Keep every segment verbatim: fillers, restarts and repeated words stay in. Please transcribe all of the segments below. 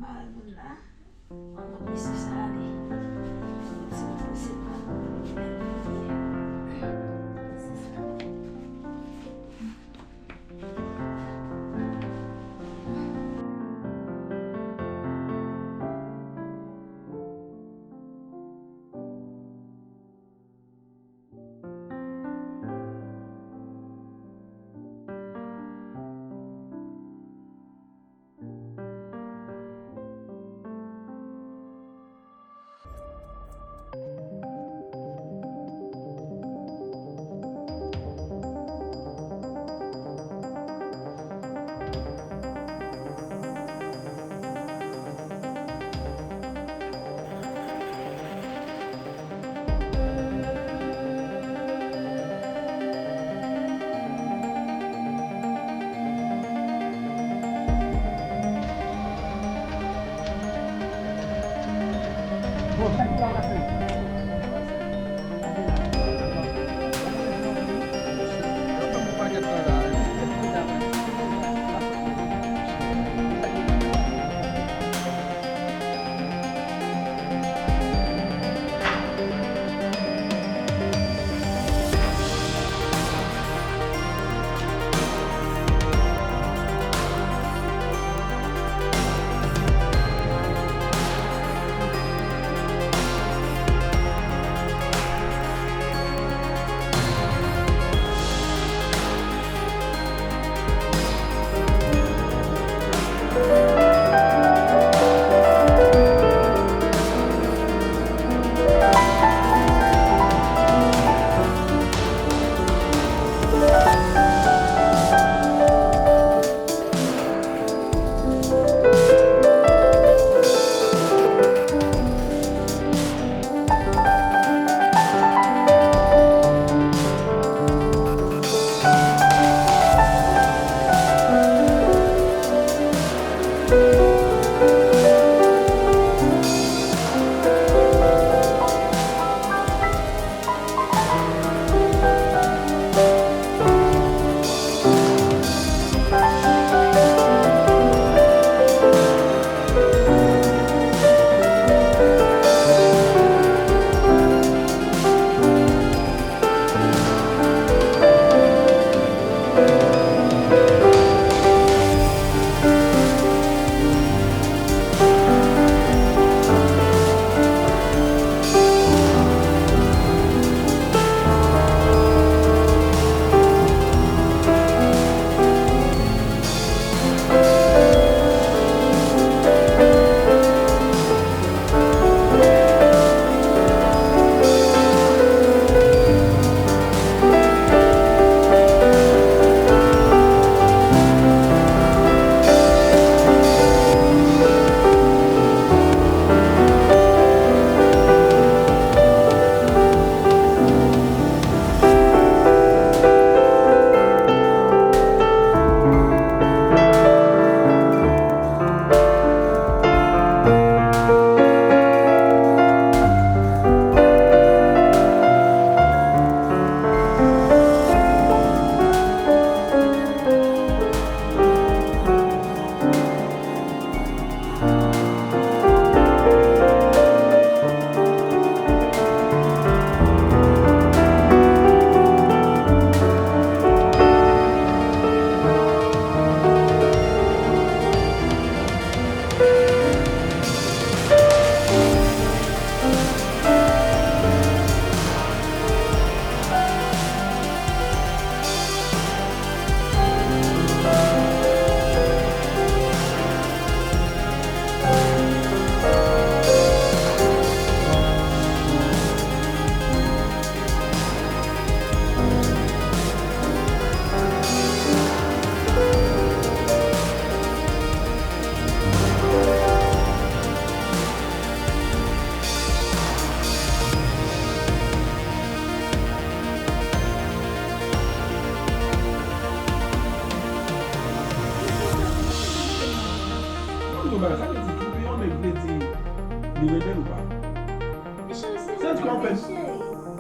Mal moun la. An nou plis sa ale. Ti plis mal moun la. Se sa. Mwen di yon bagay, sa vle di twoupe yon nèg vle di li renmen l ou pa? Cheri, se sa k fè.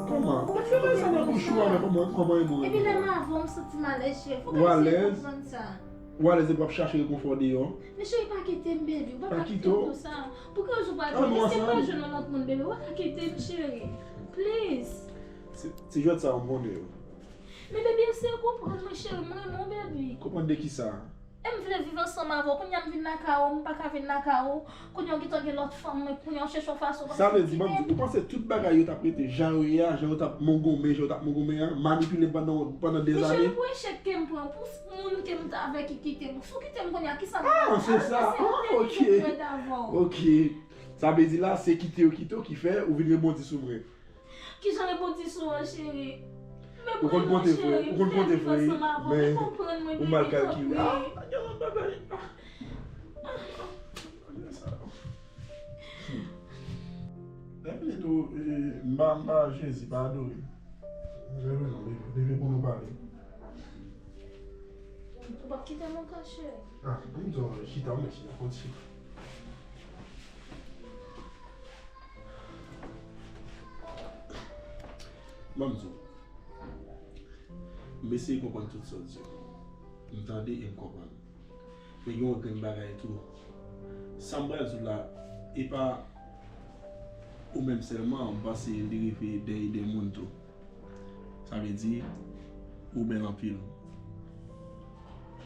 Kòman? Ou pa t fè bagay sa nan bouch ou avèk kòman, kòman e mwen. Epi lè m avè w, m santi m alèz, cheri. Fòk w eseye konprann sa. Ou alèz epi w ap chache rekonfò deyò. Men cheri, pa kite m, baby. Ou pa ka kite m konsa. Pou ki rezon w pa kite m? Èske m pral jwenn yon lòt moun, baby? Ou pa ka kite m, cheri. Please. Se, se jwèt sa a m konnen yo. Men baby, eseye konprann mwen, cheri. M renmen w, baby. Konprann de kisa? E m vle viv ansanm avè w. Kounye a m vin lakay ou, m pa ka vin lakay ou. Kounye a w gentan gen lòt fanm, men kounye a w chèche yon fason kòmsi pou kite m. Sa vle di, ban m di, ou panse tout bagay yo t ap rete jan yo ye a, jan yo t ap mongonmen, jan yo t ap mongonmen an, manipile m pandan, pandan dèzane? Men cheri, pou echèk ke m pran, pou moun ke m t avèk ki kite m, si w kite m kounye a, kisa m pral fè? Ah, se sa. Ah, ok. Ok. Sa vle di la, se kite yo kite w ki fè ou vin rebondi sou mwen. Kijan rebondi sou an, cheri? Ou konn konte vre, ou konn konte vre, men ou mal kalkile. Ah, gen lòt bagay. Ah, ah, ah, sa. Hmm. Lè fini tou, eh, m pa, m pa Jezi, pa adore. Leve non, leve, leve pou nou pale. Ou p ap kite m ankò, cheri? Ah, m di w, chita, w mèt chita, fò w chita. Ban m di w. M eseye konprann tout sa w di yo. M tande e m konprann. Men gen yon grenn bagay tou. Sa m pral di w la, e pa ou menm sèlman, m panse li rive dèyè de moun tou. Sa vle di, ou bèl anpil.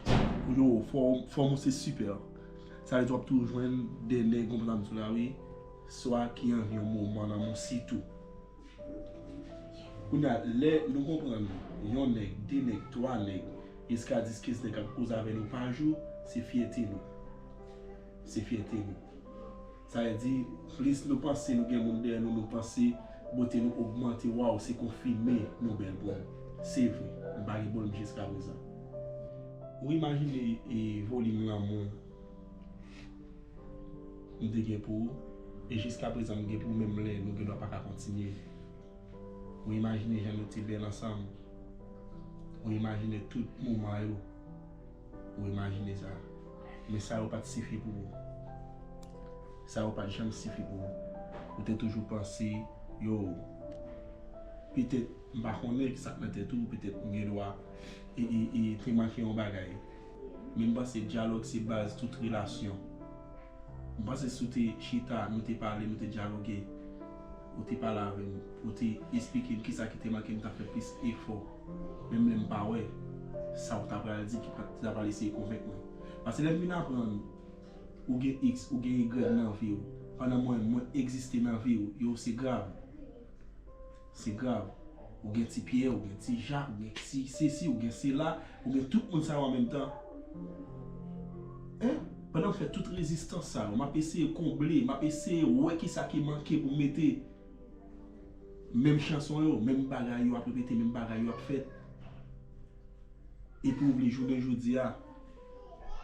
Ou yo, fòm, fòm ou se sipè. Sa vle di w ap toujou jwenn de nèg, konprann sa m di w la, wi. Swa ki anvi yon moman nan moun sitou. Kounye a, lè nou konprann yon nèg, de nèg, twa nèg, jiska dis, kenz nèg k ap koze avè nou pa jou, se fyète nou. Se fyète nou. Sa vle di, plis nou panse nou gen moun dèyè nou, nou panse bote nou ogmante, waw, se konfime nou bèl pou nou. Se vre, m pa gen pwoblèm jiska prezan. Ou imajine, e, volim lanmou m te gen pou ou, e jiska prezan m gen pou ou, menm lè nou gen dwa pa ka kontinye. Ou imajine jan nou te bèl ansanm. Ou imajine tout moman yo. Ou imajine sa. Men sa yo pa t sifi pou ou. Sa yo pa t janm sifi pou ou. Ou te toujou panse, yo, petèt, m pa konnen ki sa k nan tèt ou, petèt m gen dwa, e, e, e, te manke yon bagay. Men m panse dyalòg se baz tout relasyon. M panse si w te chita, nou te pale, nou te dyaloge, ou te pale avè m, ou te esplike m kisa ki te manke m, m ta fè plis efò. Menm lè m pa wè sa w ta pral di ki pa, ki ta pral eseye konvenk mwen. Paske lè m vin aprann ou gen X, ou gen Y nan vi w, pandan mwen, mwen egziste nan vi w, yo, se grav. Se grav. Ou gen ti Pyè, ou gen ti Jak, ou gen ti sesi, ou gen sela, ou gen tout moun sa yo an menm tan. Hein? Pandan m fè tout rezistans sa yo, m ap eseye konble, m ap eseye wè kisa ki manke pou m mete. Menm chanson yo, menm bagay yo ap repete, menm bagay yo ap fèt. Epi w vle jounen jodi a,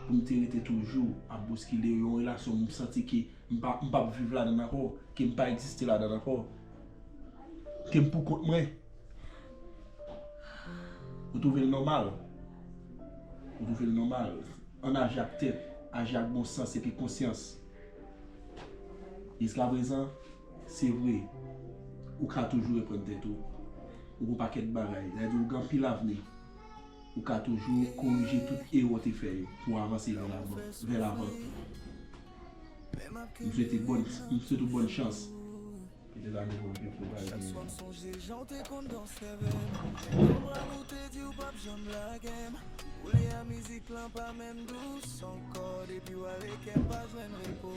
pou m te rete toujou ap bouskile yon relasyon, m santi ke m pa, m p ap viv ladan l ankò, ke m pa egziste ladan l ankò, ke m pou kont mwen. Ou twouve l nòmal? Ou twouve l nòmal? Ann aji ak tèt, aji ak bon sans epi konsyans. Jiskaprezan, se vre, ou ka toujou reprann tèt ou. Ou gen yon pakèt bagay, sa vle di ou gen anpil avni. Ou ka toujou korije tout erè w te fè yo pou w avanse vè lavan, vè lavan. M swete bòn, m swete w bòn chans. Petèt a nouvo, petèt ou pral genyen. Chak swa m sonje jan w te konn danse avè m. Konprann ou te di w p ap janm lage m. Koulye a mizik lan pa menm dous ankò. Depi w ale kè m pa jwenn repo.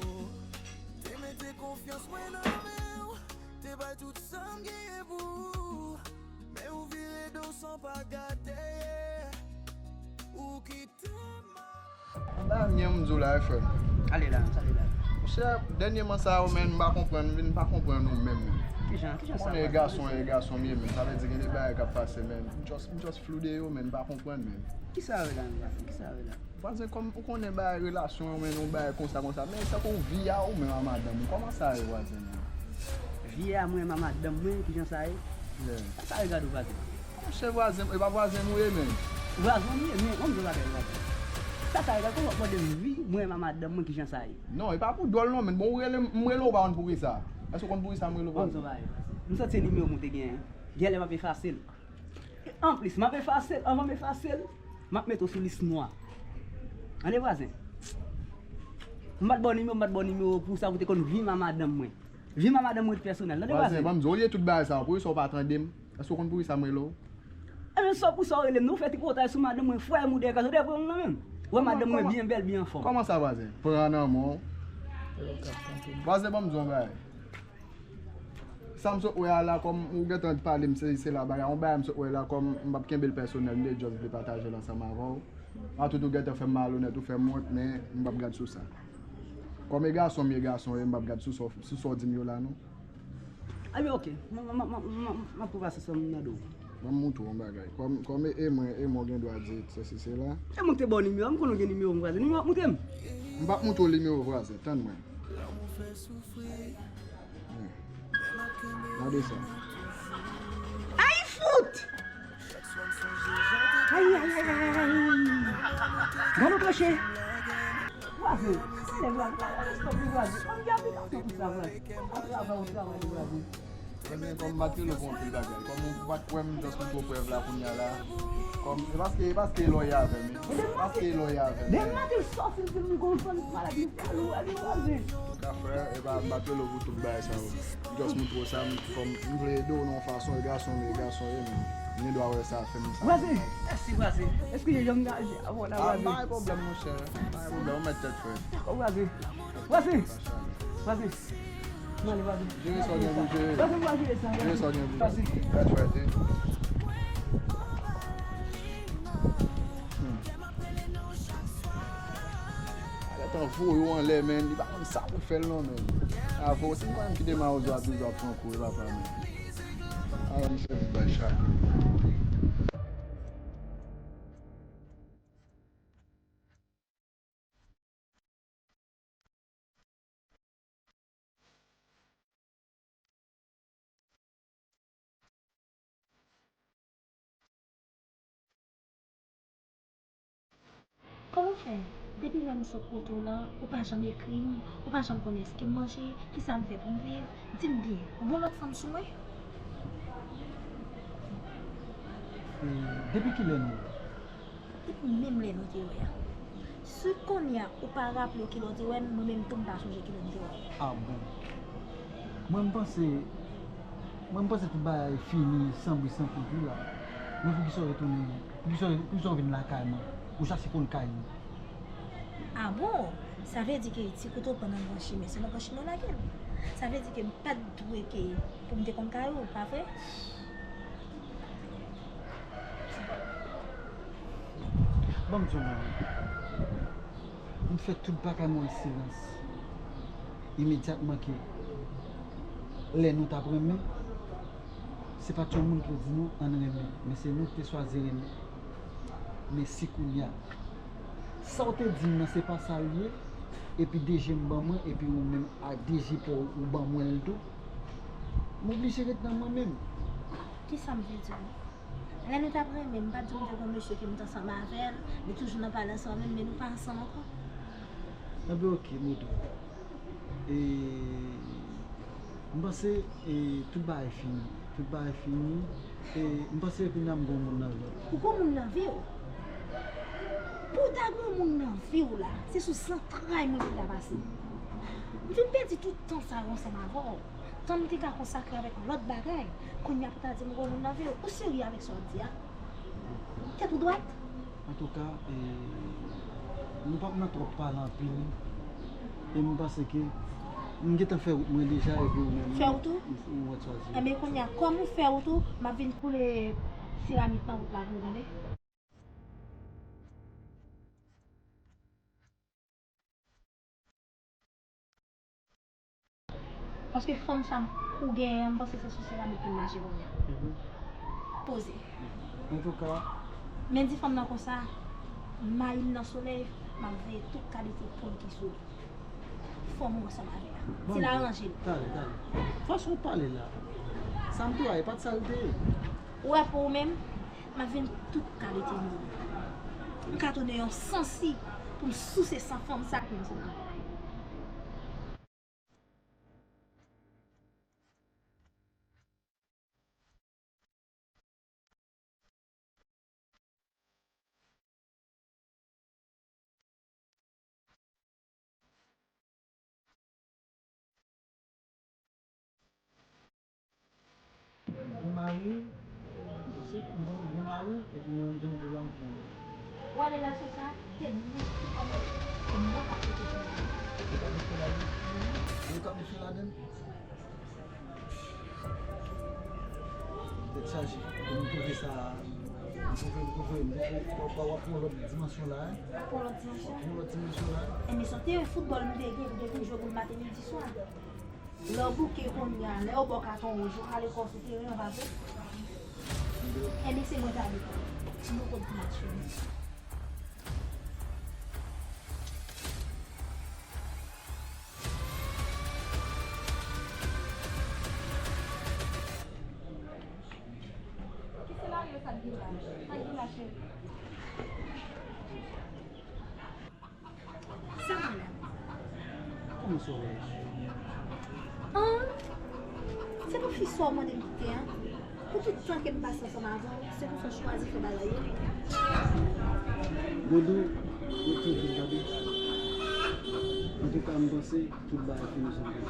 Te mete konfyans mwen nan men w. Te bay tout sa m genyen pou ou. Men ou vire do w san pa gade dèyè. Ou kite m. Bagay m gen pou m di w la, wi, frè m. Ale la, sa ale la. Monchè, dènyèman sa yo, men, m pa konprann, m vin pa konprann ou menm, men. Kijan, kijan sa pase? Konnen e gason, e gason m ye, men. Sa vle di gen de bagay k ap pase, men. M just, m just flou de yo, men, m pa konprann, men. Kisa yo ye la, menm, vwazen? Kisa yo ye la? Vwazen, kòm ou konnen bagay relasyon yo, men, yon bagay konsa, konsa. Men, tankou vi a ou menm a madanm ou, kòman sa ye, vwazen, men? Vi a mwen a madanm mwen, kijan sa ye? Yeah. Sa, sa regade w, vwazen. Monchè, vwazen, e pa vwazen nou ye, men. Vwazen nou ye, men, ban m di w bagay, vwazen. Sa, sa regade, kòman w ap mande m vi mwen a madanm mwen, kijan sa ye? Non, e pa pou dwòl non, men. Bon, ou rele m, m rele w pa konn poukisa. Èske w konn poukisa m rele w pa konn? Ban m di w bagay, vwazen. M santi nimewo m ou te genyen. Genlè m ap efase l. E anplis, m ap efase l, anvan m efase l, m ap mete w sou lis nwa. Tande vwazen. M pa t ba w nimewo, m pa t ba w nimewo pou sa pou te konn vim a madanm mwen. Vim a madanm mwen pèsonèl. Tande vwazen, vwazen. Ban m di w, olye tout bagay sa yo, poukisa w pa tande m? Èske w konn poukisa m rele w? Ebyen, sa pou sa w rele m, non, w fè tripotay sou madanm mwen, frè m ou dèyè kaz, ou dèyè pran m nan men m. Wè madanm mwen byen bèl, byen anfòm. Kòman sa, vwazen? Pran nan men w. Vwazen, ban m di w yon bagay. Sa m sot wè a la, kòm ou gentan pale m, se, se la bagay, yon bagay m sot wè la, kòm m p ap kenbe l pèsonèl, m te just vle pataje l ansanm avè w. Atoutou gentan fè m malonèt, ou fè m wont, men m p ap gad sou sa. Kòm e gason m ye, gason w ye, m p ap gad sou sa, sou sa w di m yo la, non. Ebyen, oke. M, m, m ap tou pase sa m nan do w. Ban m montre w yon bagay. Kòm, kòm e, e mwen, e mwen w gen dwa di sesi sela. E mwen ki te ba w nimewo a, m konnen w gen nimewo m, vwazen. Nimewo a, montre m. M p ap montre w nimewo vwazen, tann mwen. Hmm. Gade sa. Ay, fout! Ay, ay, ay, ay, ay. Gade w klòche. Vwazen, se vwazen. Stop li, vwazen. Kòm gen aplikasyon pou sa, vwazen. Kòm travay, ou travay, vwazen. Ebyen, kòm m pa t rele w pou anpil bagay. Kòm ou pa t wè m, just pou prèv la kounye a la. Kòm, e paske, e paske lòyè avè m. Paske lòyè avè m. Depi maten sòsi m fin gon fann malad li pral ou wè li vwazen. Antouka, frè, e pa, m pa t rele w pou tout bagay sa yo. Just montre w sa, m, kòm m vle ede w nan yon fason, e gason m ye, e gason w ye, men m gen dwa wè sa fè m sa. Vwazen, mèsi vwazen. Eskize jan m gaje avè w la, vwazen. Ah, pa gen pwoblèm, monchè. Pa gen pwoblèm, ou mèt tèt frè. Dakò, vwazen. Vwazen. Vwazen. M ale, vwazen. Jere sa w gen pou jere. Vwazen, m va jere sa. Jere sa w gen pou jere. Vwazen. That's right, eh. Hmm. Alè tan voye w anlè, men. Li pa konn sa pou fè l non, men. Avo, se mwen menm ki te mawozo a toujou ap pran kou, e pa pa men. Avan m sèvi bay chak. Kòman w fè? Depi lè m sot kote w lan, ou pa janm ekri m, ou pa janm konnen èske m manje, kisa m fè pou m viv. Di m byen, ou gen lòt fanm sou mwen? E, depi kilè nou? Depi menm lè nou te wè a. Si kounye a ou pa raple w kilè w te wè m, mwen menm tou m pa sonje kilè m te wè w. Ah bon. Mwen m panse, mwen m panse tout bagay fini san bri san kont wi la. Men poukisa w retounen, poukisa, poukisa w vin lakay mwen? Ou chache konn kay mwen. Ah bon? Sa vle di ke ti kouto pran nan gran chimen, se nan gran chimen w lage l. Sa vle di ke m pa t dwe ke pou m te konn kay ou, pa vre? Ban m di w, manmi. M fè tout bagay mwen an silans. Imedyatman ke lè nou t ap renmen, se pa t yon moun ki te di nou ann renmen, men se nou ki te chwazi renmen. Men si kounye a, sa w te di m nan se pa sa l ye, epi de je m ban mwen, epi ou menm ak de je pa w ou ban mwen l tou, m oblije ret nan mwen menm. Kisa m vle di w? Lè nou t ap renmen, m pa t di w m te gon mesye ke m t ansanm avè l, nou toujou nan pale ansanm menm, men nou pa ansanm ankò. Enben, oke, Modo. E, m panse, e, tout bagay fini. Tout bagay fini. E, m panse kounye a m gon moun nan vi m. Ou gon moun nan vi w? Pou w ta gon moun nan vi w la, se sou zantray mwen pou w ta pase. M fin pèdi tout tan sa yo ansanm avè w. Tan m te ka konsakre avèk lòt bagay, kounye a pou ta di m gon moun nan vi w. Ou serye avèk sa w ap di a? Tèt ou dwat? Antouka, e, nou p ap nan twòp pale anpil. E m panse ke m gentan fè wout mwen deja, epi ou menm, fè wout ou? Ou mèt chwazi. Enben, kounye a, kòm ou fè wout ou, m ap vin koule seramik nan wout la pou ou, tande? Paske fanm sa ou genyen an, m panse se sou seramik pou m mache kounye a. Mhm. Poze. Antouka. Men di fanm nan konsa, mayi m nan solèy, m ap veye tout kalite poul ki sou li. Fanm ou ansanm avè a. Bon, se la ranje l. Tande, tande. Fason w pale la, sa m te wè a, e pa t sa l te ye. Ou wè pou ou menm, m ap vin tout kalite moun. M ka tounen yon sansi pou m souse san fanm sa ki ansanm avè l. Mari, se bon, bon mari, epi yon jan de lanmou. Ou ale la sou sa, se mwen ki kòmanse, se mwen k ap mete sou mwen. Ou ka mete la, wi. Ou ka mete ladan. Tèt chaje. M twouve sa, m twouve, m twouve, m twouve, w ap, w ap pran yon lòt dimansyon la, hein. W ap pran lòt dimansyon? W ap pran yon lòt dimansyon la. E men sa te yon foutbòl m te gen, m te konn jwe pou l maten, midi, swa. Lè w bouke kounye a, lè yo ba w katon wouj, ou ka ale kò w sou teren an, pa vre? Ebyen, se mwen k ale. M poko t match fini. Ki senaryo sa k gen la? Sa k gen la, cheri? Sa mwen la. Kòman sa w ye? An, se pou fi sa w mande m kite an. Pou tout tan ke m pase ansanm avè w, se konsa w chwazi fè bagay yo. Dodou, yo tou vin gade. Antouka, m panse tout bagay fini sou mwen.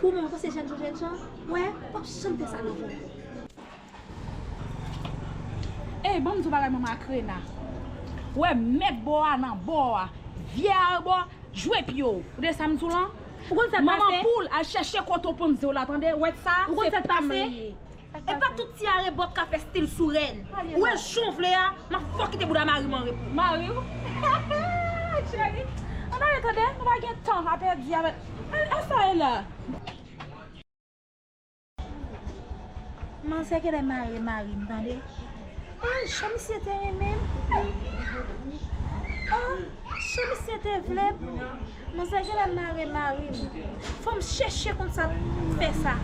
Pou mwen, w panse jèn jan, jèn jan? Wè, p ap janm fè sa nan vi w ankò. Ey, ban m di w bagay, manman Makrena. Wè mèt bò a nan bò a, vye a bò, jwe pye w. Ou tande sa m di w lan? Ou konn sa k pase? Manman poul, al chèche kote w panze w la, tande? Ou wè sa? Ou konn sa k pase? E pa tout ti arebòt ka fè stil sou rèn. Ou wè jan w vle a, m ap fè w kite bouda mari m an repo. Mari w? Cheri, ann ale tande, nou pa gen tan a pèdi avèk. Al, al sa e la. Manzè genlè mare mari m, tande. Ay, jan misye te renmen m. Oh, jan misye te vle m. Manzè genlè mare mari m. Fò m chèche konn sa pou m fè sa.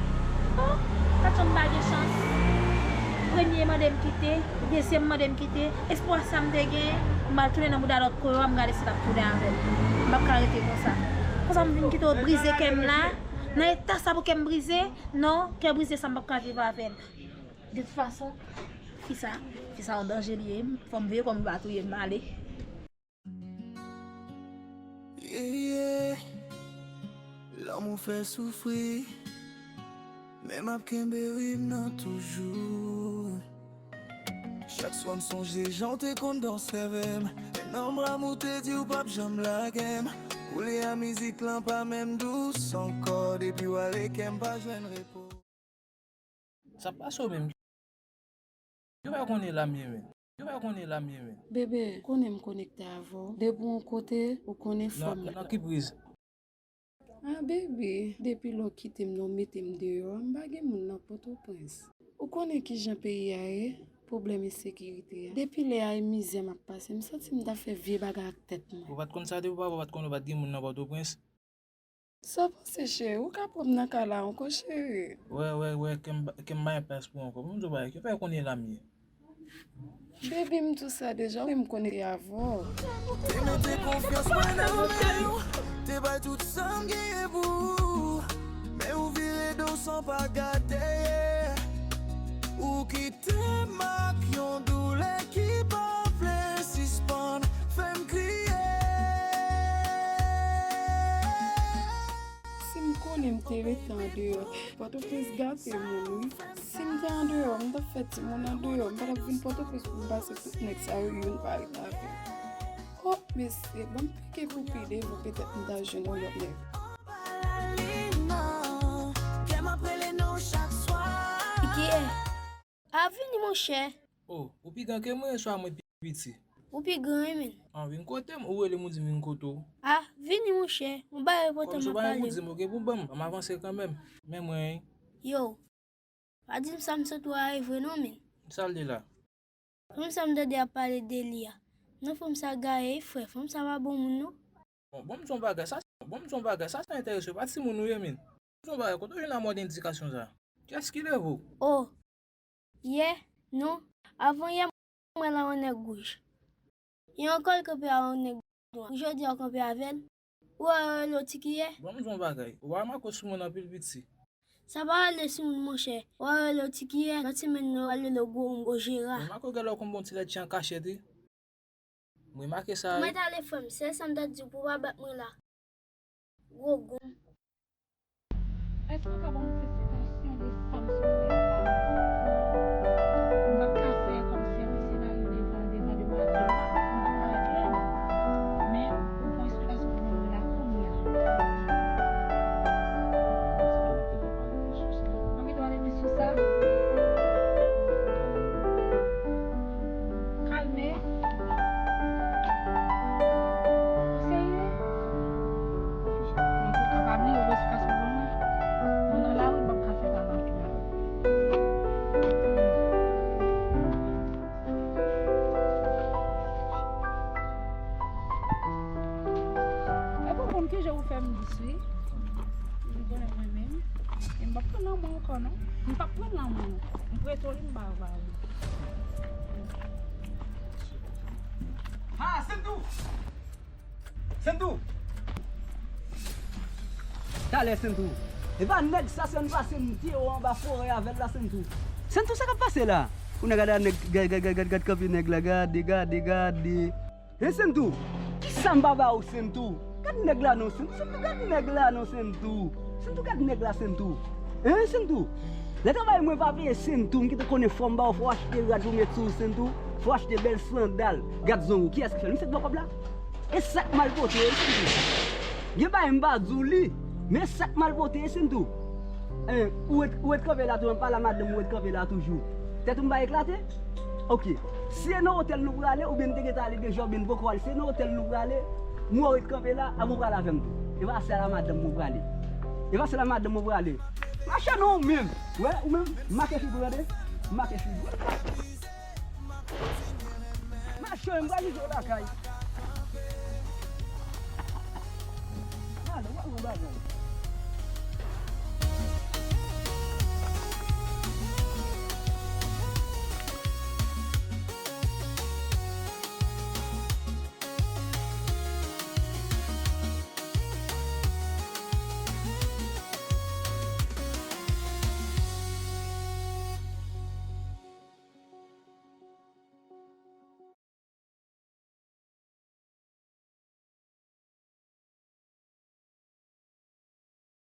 Oh, gad jan m pa gen chans. Premye mande m kite, dezyèm mande m kite. Espwa sa m te gen, m al tounen nan bouda lòt koyo a, m gade si l ap tounen avè m. M p ap ka rete konsa. Konsa m vin kite w brize kè m la. Nan eta sa pou kè m brize, non, kè brize sa m p ap ka viv avè l. De tout fason, fi sa, fi sa yon danje li ye, fò m veye kò m pa touye m ale. Yeah, yeah. Lanmou fè soufri, men m ap kenbe rim nan toujou. Chak swa m sonje jan w te konn danse avè m, men nan bra m ou te di w p ap janm lage m. Koulye a mizik lan pa menm dous ankò, depi w ale kè m pa jwenn repo. Sa pase w menm? Yo pa konnen la m ye menm. Yo pa konnen la m ye menm. Bebe, konnen m konekte avè w. Depi w yon kote, ou konnen fò m la. Nan ki priz? Ah, baby, depi lè w kite m nan w mete m deyò a, m pa gen moun nan Pòtoprens. Ou konnen kijan peyi a ye, pwoblèm ensekirite a. Depi lè a e mizè m ap pase, m santi m ta fè vye bagay ak tèt mwen. Ou pa t konn sa depi opa, ou pa t konn ou pa t gen moun nan Pòtoprens? Sa w panse, cheri? Ou ka pran m nan kay la ankò, cheri? Wè, wè, wè, kè m, kè m pa gen plas pou ou ankò. Ban m di w bagay, yo pa konnen la m ye. Baby, m di w sa deja, wi, m konekte avè w. Te mete konfyans mwen nan men w, te bay tout sa m genyen pou ou. Men ou vire do w san pa gade. Ou kite m ak yon doulè ki pa vle sispann fè m kriye. Si m konnen m te rete andeyò, Pòtoprens gate moun, wi. Si m te andeyò, m t ap fè timoun andeyò, m pa t ap vin Pòtoprens pou m pase tout nèg sa yo youn pa youn avè m. Oh, mesye, ban m pike pou pi devan, petèt m ta jwenn yon lòt nèg. Kè m ap rele non w chak swa. Piké. Ah, vini, monchè. Oh, ou pi gran ke mwen, swa mwen pi piti? Ou pi gran, wi, men. Ah, vin kote m, ou rele m, ou di m vin kote w. Ah, vini, monchè. Yon bagay enpòtan m ap pale w. Kòm si w pa gen pou di m, oke, pou ban m, ban m avanse kanmenm. Men mwen, wi. Yo, pa di m sa m sot wè a e vre non, men. Sa l de la? Fanm sa m tande ap pale de li a. Non, fanm sa gaye, wi, frè. Fanm sa pa bon moun, non. Bon, ban m di w yon bagay, sa, ban m di w yon bagay, sa, sa enterese w, pa timoun ou ye, men. Ban m di w yon bagay, kote w jwenn a mòd endikasyon sa? Kiyès ki leve w? Oh, yè, non, avan yè, m wè la yon nèg wouj. Yon kò l kanpe a yon nèg nwa. Jodi a w kanpe avè l. Ou wè yo rele w Ti Kiyè? Ban m di w yon bagay, ou pa remake w sou moun anpil piti. Sa pa rele sou moun, monchè. Ou wè yo rele w Ti Kiyè, lòt semèn nan yo rele w Gwo Onm, Gwo Jera. Remake w genlè w konn bon ti lètye an kachèt, wi. M remake sa, wi. Mèt ale, frè m, sèl sa m ta di w pou w pa bat mwen la. Gwo gonm. Èske w ka ban m yon ti sitasyon de sa m sonje a? M p ap pran lanmò ankò non. M p ap pran lanmò non. M prete w li, m ba ou ba ou. Ha, Sentou! Sentou! Talè, Sentou. E pa nèg sa, se ann pase m te yo anba forè avè l la, Sentou. Sentou, sa k ap pase la? Ou nèg gade nèg, gad, gad, gad, gad, gad kanpe nèg la, gade, gade, gade. Hen, Sentou? Kisa m pa ba ou, Sentou? Gad nèg la non, Sentou. Sentou, gad nèg la non, Sentou. Sentou, gad nèg la, Sentou. Hen, Sentou? Lè travay mwen pa peye, Sentou, m gentan konnen fò m ba ou, fò w achte rad pou w met sou ou, Sentou. Fò w achte bèl sandal. Gad zong ou, kiyès ki fè l? Misye k ba w kòb la? E sa k mal pote, Sentou. Gen bagay m pa di w li, men sa k mal pote, Sentou. Hen, ou ret, ou ret kanpe la tou, m pale a madanm, ou ret kanpe la toujou. Tèt ou m pa eklate? Ok. Si e nan otèl nou prale, oubyen n te gentan ale deja, oubyen n poko al, si e nan otèl nou prale, m wè w ret kanpe la, a bon, prale avè m tou. E pa sèl a madanm mwen prale. E pa sèl a madanm mwen prale. Mache non ou menm. Wè, ou menm, mache sou tou, tande? Mache sou tou. Mache, m pral rive lakay. Madanm, w ap wè bagay.